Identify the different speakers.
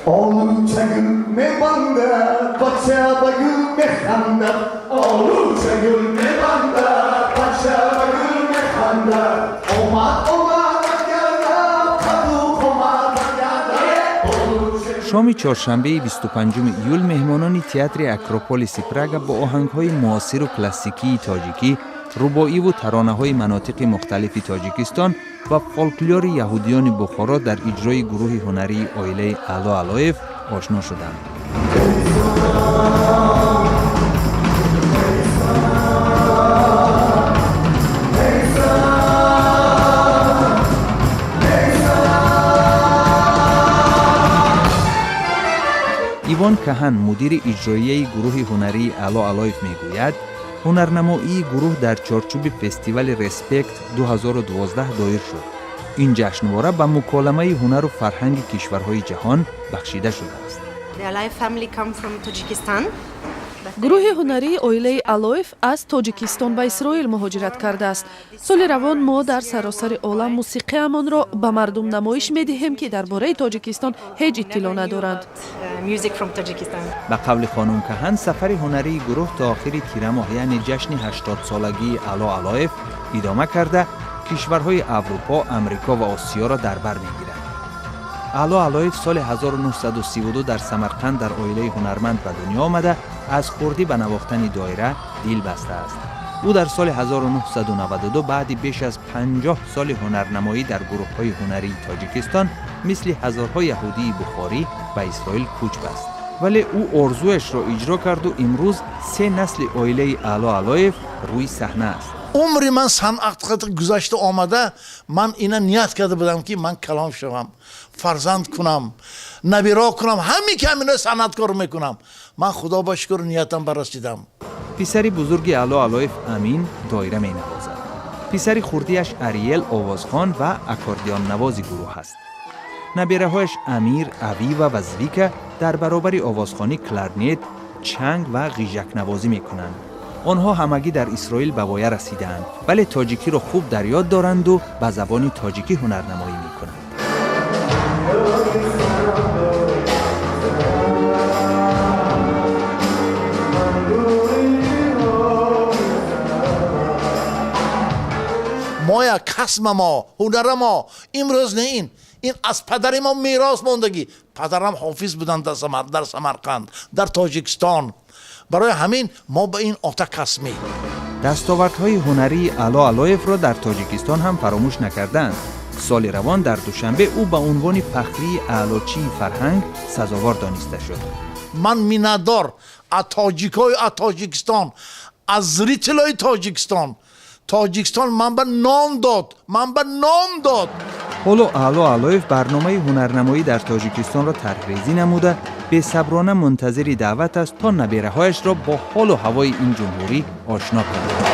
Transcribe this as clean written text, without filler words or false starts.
Speaker 1: Олуча гул мебандад, бача ба гул механдад. Олуча гул мебандад, бача ба гул механдад. Омад, омад, гардад, қаду қомат гардад.
Speaker 2: Шоми чоршанбеи 25 июл меҳмонони театри Акрополиси Прага бо оҳангҳои муосиру классикии тоҷикӣ, рубоиву таронаҳои манотиқи мухталифи Тоҷикистон ва фолклори яҳудиёни Бухоро дар иҷрои гурӯҳи ҳунарии оилаи Аъло Алоев ошно шуданд. Ивон Каҳан, мудири иҷроияи гурӯҳи ҳунарии Аъло Алоев, мегӯяд, ҳунарнамоии гурӯҳ дар чорчӯби фестивали Респект 2012 доир шуд. Ин ҷашнвора ба муколамаи ҳунару фарҳанги кишварҳои ҷаҳон бахшида шудааст.
Speaker 3: Гурӯҳи ҳунарии оилаи Алоев аз Тоҷикистон ба Исроил муҳоҷират кардааст. Соли равон мо дар саросари олам мусиқиамонро ба мардум намоиш медиҳем, ки дар бораи Тоҷикистон ҳеҷ иттилоъ надоранд.
Speaker 2: Ба қавли хонум Каҳан, сафари ҳунарии гурӯҳ то охири тирамоҳ, яъне ҷашни 80-солагии Аъло Алоев, идома карда, кишварҳои Аврупо, Амрико ва Осиёро дар бар мегирад. Аъло Алоев соли 1932 дар Самарқанд дар оилаи ҳунарманд ба дунё омада, аз хурдӣ ба навохтани доира дил бастааст. Ӯ дар соли 1992 баъди беш аз 50 соли ҳунарнамоӣ дар гурӯҳҳои ҳунарии Тоҷикистон, мисли ҳазорҳо яҳудии бухорӣ ба Исроил кӯч баст. Вале ӯ орзуяшро иҷро карду имрӯз се насли оилаи Аъло Алоев рӯи саҳна аст.
Speaker 4: Умри ман санъат гузашта омада. Ман ина ният карда будам, ки ман калон шавам, фарзанд кунам, набиро кунам, ҳами ки ҳамино санъаткор мекунам. Ман, худо ба шукр, ниятам барасидам.
Speaker 2: Писари бузурги Аъло Алоев Амин доира менавозад. Писари хурдиаш Ариел овозхон ва аккордеоннавози гурӯҳ аст. Набераҳояш Амир, Авива ва Звика дар баробари овозхонӣ кларнет, чанг ва ғижакнавозӣ мекунанд. Онҳо ҳамагӣ дар Исроил ба воя расидаанд, вале тоҷикиро хуб дар ёд доранду ба забони тоҷикӣ ҳунарнамоӣ мекунанд.
Speaker 4: Моя касба мо, ҳунара мо имрӯз не, ин аз падари мо мерос мондагӣ. Падарам ҳофиз буданд дар Самарқанд, дар Тоҷикистон. Барои ҳамин мо ба ин ота касмӣ.
Speaker 2: Дастовардҳои ҳунарии Аъло Алоевро дар Тоҷикистон ҳам фаромӯш накардаанд. Соли равон дар Душанбе ӯ ба унвони фахрии аълочии фарҳанг сазовор дониста шуд.
Speaker 4: Ман миннатдор аз тоҷикҳои, аз Тоҷикистон, аз зритель ои Тоҷикистон. Тоҷикистон ман ба ном дод, ман ба ном дод.
Speaker 2: Ҳоло Аъло Алоев барномаи ҳунарнамоӣ дар Тоҷикистонро тарҳрезӣ намуда, бесаброна мунтазири даъват аст, то набераҳояшро бо ҳолу ҳавои ин ҷумҳурӣ ошно кунад.